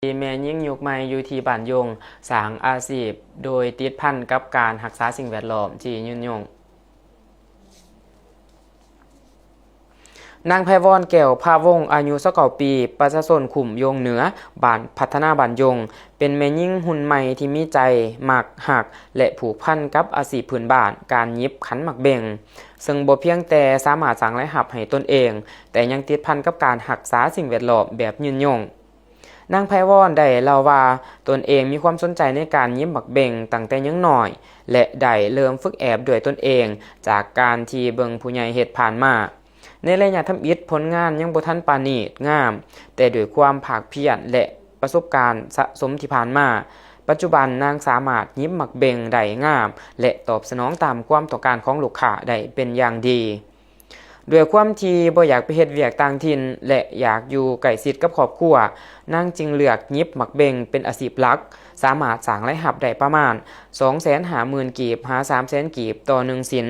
ທີ່ແມ່ຍິງຍຸກໃໝ່ຢູ່ທີ່ບ້ານຢົງ ສ້າງອາຊີບໂດຍຕິດພັນກັບການຮັກສາສິ່ງແວດລ້ອມທີ່ຍືນຍົງ. ນາງ ໄພວອນ ແກ້ວພະວົງ ອາຍຸ ຊາວເກົ້າ ປີ, ປະຊາຊົນຄຸ້ມຢົງເໜືອ, ບ້ານພັດທະນາບ້ານຢົງ, ເປັນແມ່ຍິງຮຸ່ນໃໝ່ທີ່ມີໃຈມັກ, ຮັກ ແລະ ຜູກພັນກັບອາຊີບພື້ນບ້ານ, ການຫຍິບຂັນໝາກເບັງ, ເຊິ່ງບໍ່ພຽງແຕ່ສາມາດສ້າງລາຍຮັບໃຫ້ຕົນເອງ, ແຕ່ຍັງຕິດພັນກັບການຮັກສາສິ່ງແວດລ້ອມແບບຍືນຍົງ. ນາງ ໄພວອນ ໄດ້ເລົ່າວ່າ ຕົນເອງມີຄວາມສົນໃຈໃນການຫຍິບໝາກເບັງຕັ້ງແຕ່ຍັງນ້ອຍ ແລະ ໄດ້ເລີ່ມຝຶກແອບດ້ວຍຕົນເອງ ຈາກການທີ່ເບິ່ງຜູ້ໃຫຍ່ເຮັດຜ່ານມາ. ໃນໄລຍະທຳອິດ, ຜົນງານຍັງບໍ່ທັນປານີດງາມ, ແຕ່ດ້ວຍຄວາມພາກພຽນ ແລະ ປະສົບການສະສົມທີ່ຜ່ານມາ, ປັດຈຸບັນນາງສາມາດຫຍິບໝາກເບັງໄດ້ງາມ ແລະ ຕອບສະໜອງຕາມຄວາມຕ້ອງການຂອງລູກຄ້າໄດ້ເປັນຢ່າງດີ. ດ້ວຍຄວາມທີ່ບໍ່ຢາກໄປເຮັດວຽກຕ່າງຖິ່ນ ແລະ ຢາກຢູ່ໃກ້ຊິດກັບຄອບຄົວ, ນາງຈຶ່ງເລືອກຫຍິບໝາກເບັງເປັນອາຊີບຫຼັກ, ສາມາດສ້າງລາຍຮັບໄດ້ປະມານ ສອງແສນຫ້າໝື່ນ ກີບ ຫາ ສາມແສນ ກີບຕໍ່ໜຶ່ງສິນ.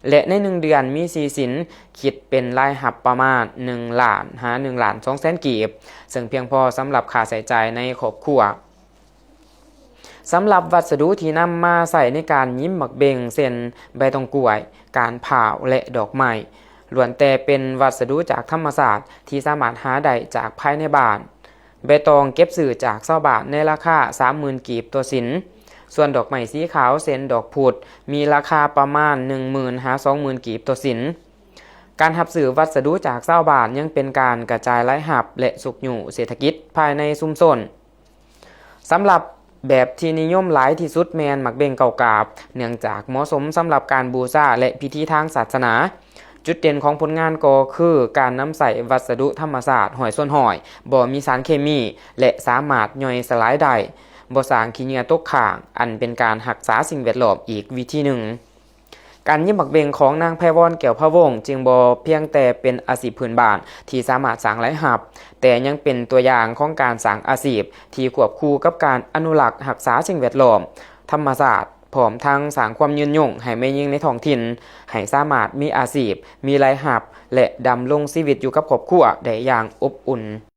ແລະ ໃນໜຶ່ງເດືອນມີສີ່ສິນ, ຄິດເປັນລາຍຮັບປະມານ ໜຶ່ງລ້ານ ຫາ ໜຶ່ງລ້ານສອງແສນ ກີບ, ເຊິ່ງພຽງພໍສຳລັບຄ່າໃຊ້ຈ່າຍໃນຄອບຄົວ. ສຳລັບວັດສະດຸທີ່ນຳມາໃຊ້ໃນການຫຍິບໝາກເບັງ ເຊັ່ນ ໃບຕອງກ້ວຍ, ການພ້າວ ແລະ ດອກໄມ້, ລ້ວນແຕ່ເປັນວັດສະດຸຈາກທຳມະຊາດທີ່ສາມາດຫາໄດ້ຈາກພາຍໃນບ້ານ. ໃບຕອງເກັບຊື້ຈາກຊາວບ້ານໃນລາຄາ ສາມໝື່ນ ກີບຕໍ່ສິນ. ສ່ວນດອກໄມ້ສີຂາວ ເຊັ່ນ ດອກພຸດ ມີລາຄາປະມານ ໜຶ່ງໝື່ນ ຫາ ສອງໝື່ນ ກີບຕໍ່ສິນ. ການຮັບຊື້ວັດສະດຸຈາກຊາວບ້ານຍັງເປັນການກະຈາຍລາຍຮັບ ແລະ ຊຸກຍູ້ເສດຖະກິດພາຍໃນຊຸມຊົນ. ສຳລັບແບບທີ່ນິຍົມຫຼາຍທີ່ສຸດແມ່ນໝາກເບັງເກົ້າກາບ, ເນື່ອງຈາກເໝາະສົມສຳລັບການບູຊາ ແລະ ພິທີທາງສາສະໜາ. ຈຸດເດັ່ນຂອງຜົນງານກໍຄືການນຳໃຊ້ວັດສະດຸທຳມະຊາດຮ້ອຍສ່ວນຮ້ອຍ, ບໍ່ມີສານເຄມີ ແລະ ສາມາດຍ່ອຍສະຫຼາຍໄດ້, ບໍ່ສ້າງຂີ້ເຫຍື້ອຕົກຄ້າງ, ອັນເປັນການຮັກສາສິ່ງແວດລ້ອມອີກວິທີໜຶ່ງ. ການຫຍິບໝາກເບັງຂອງນາງ ໄພວອນ ແກ້ວພະວົງ ຈຶ່ງບໍ່ພຽງແຕ່ເປັນອາຊີບພື້ນບ້ານທີ່ສາມາດສ້າງລາຍຮັບ, ແຕ່ຍັງເປັນຕົວຢ່າງຂອງການສ້າງອາຊີບທີ່ຄວບຄູ່ກັບການອະນຸລັກຮັກສາສິ່ງແວດລ້ອມ, ທຳມະຊາດ, ພ້ອມທັງສ້າງຄວາມຍືນຍົງໃຫ້ແມ່ຍິງໃນທ້ອງຖິ່ນ, ໃຫ້ສາມາດມີອາຊີບ, ມີລາຍຮັບ ແລະ ດຳລົງຊີວິດຢູ່ກັບຄອບຄົວໄດ້ຢ່າງອົບອຸ່ນ.